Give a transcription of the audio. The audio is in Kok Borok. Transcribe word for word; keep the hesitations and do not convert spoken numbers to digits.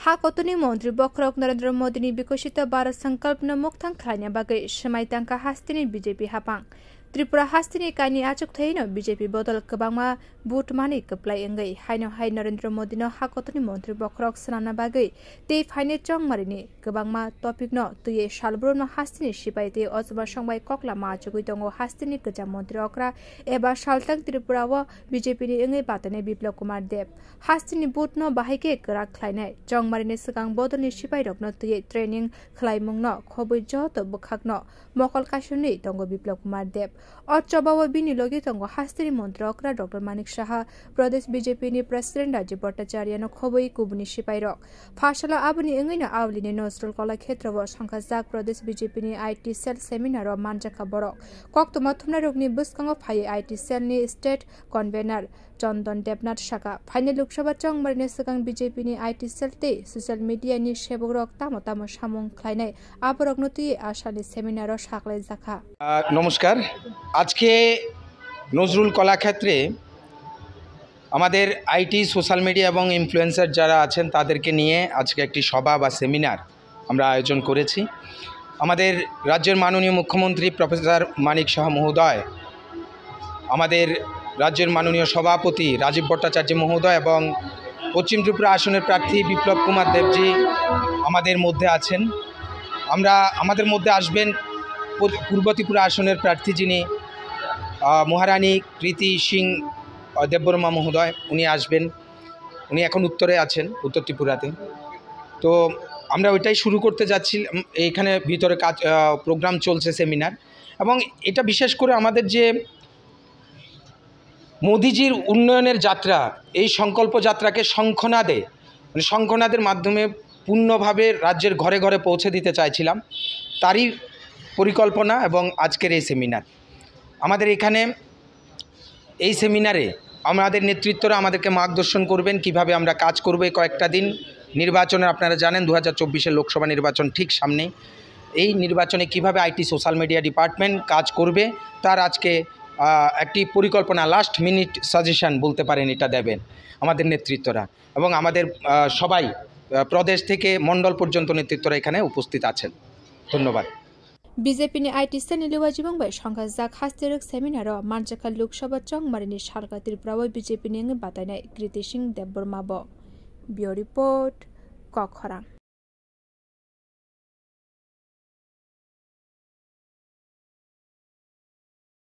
Ha kotorni montri bokhorok Narendra Modini Bikosito Bharat Sankalpno mukthang khlaina bagwi swmai tangkha hasteni B J P hapang. Tripura hasteni kaini achukthai no B J P bodol kwbangma vote manwi kwplai wngwi haino hai Narendra Modino ha kotorni montri bokhorok swnamna bagwi tei phainai chongmarini kwbangma topic no twiwi salbrumno hasteni sipai tei ojma songbai koklama achugwi tongo hasteni kwcham montri okra eba saltang Tripura o B J P ni wngwi batainai Biplab Kumar Deb. Hasteni vote no bahai khe kwrak khlainai. Chongmarini swkang bodolni sipairokno twiwi training khlaimungno khobwi joto bwkhakno mokol kaisonwi tongo Biplab Kumar Deb. O chobao bini logi tongo hasteni montri okra Doctor Manik Saha, Pradesh B J P ni President Rajiv Bhattacharya no khobwi kubuni sipairok. Phasalo aboni wngwino Aulini Nazrul Kala Khetrao songkhajak Pradesh B J P ni I T cell seminar o manjakha borok. Koktwma thumnairokni bwskango phaiwi I T cell ni state convener Chandan Debnath saka, phainai Lok Sabha chongmarini swkang B J P ni I T cell tei social media ni sebokrok tamo tamo samung khlainai, aborokno twiwi asani seminar o saklaijakha. আহ, নমস্কার। আজকে নজরুল কলাক্ষেত্রে আমাদের IT, social media এবং ইনফ্লুয়েন্সার যারা আছেন, তাদেরকে নিয়ে আজকে একটি সভা বা সেমিনার আমরা আয়োজন করেছি। আমাদের রাজ্যের মাননীয় মুখ্যমন্ত্রী প্রফেসর মানিক সাহা মহোদয়, আমাদের রাজ্যের মাননীয় সভাপতি রাজীব ভট্টাচার্য মহোদয় এবং পশ্চিম ত্রিপুরা আসনের প্রার্থী বিপ্লব কুমার দেবজি আমাদের মধ্যে আছেন। আমরা, আমাদের মধ্যে আসবেন পূ-, পূর্ব ত্রিপুরা আসনের প্রার্থী যিনি, আহ, মহারানী কৃতি সিং, আহ, দেববর্মা মহোদয়, উনি আসবেন। উনি এখন উত্তরে আছেন, উত্তর ত্রিপুরাতে। তো আমরা ওইটাই শুরু করতে যাচ্ছি। উম, এইখানে ভিতরে কাজ, আহ, প্রোগ্রাম চলছে, সেমিনার। এবং এটা বিশেষ করে আমাদের যে মোদিজির উন্নয়নের যাত্রা, এই সংকল্প যাত্রাকে শঙ্খনাদে, মানে শঙ্খনাদের মাধ্যমে পূর্ণভাবে রাজ্যের ঘরে ঘরে পৌঁছে দিতে চাইছিলাম, তারই পরিকল্পনা এবং আজকের এই সেমিনার। আমাদের এখানে এই সেমিনারে আমাদের নেতৃত্বরা আমাদেরকে মার্গদর্শন করবেন কিভাবে আমরা কাজ করব এই কয়েকটা দিন। নির্বাচনের, আপনারা জানেন, দু হাজার চব্বিশের লোকসভা নির্বাচন ঠিক সামনেই। এই নির্বাচনে কিভাবে আইটি, সোশ্যাল মিডিয়া ডিপার্টমেন্ট কাজ করবে, তার আজকে, আহ, একটি পরিকল্পনা, লাস্ট মিনিট সাজেশন বলতে পারেন, এটা দেবেন আমাদের নেতৃত্বরা এবং আমাদের, আহ, সবাই, আহ, প্রদেশ থেকে মণ্ডল পর্যন্ত নেতৃত্বরা এখানে উপস্থিত আছেন। ধন্যবাদ। B J P ni I T cell ni liwajibung bai songkhajak hasteni rwk seminar o manjakha Lok Sabha chongmarini salka Tripura o B J P ni wngwi batainai Kriti Singh Debbarma bo. Bureau Report, Kokkhorang.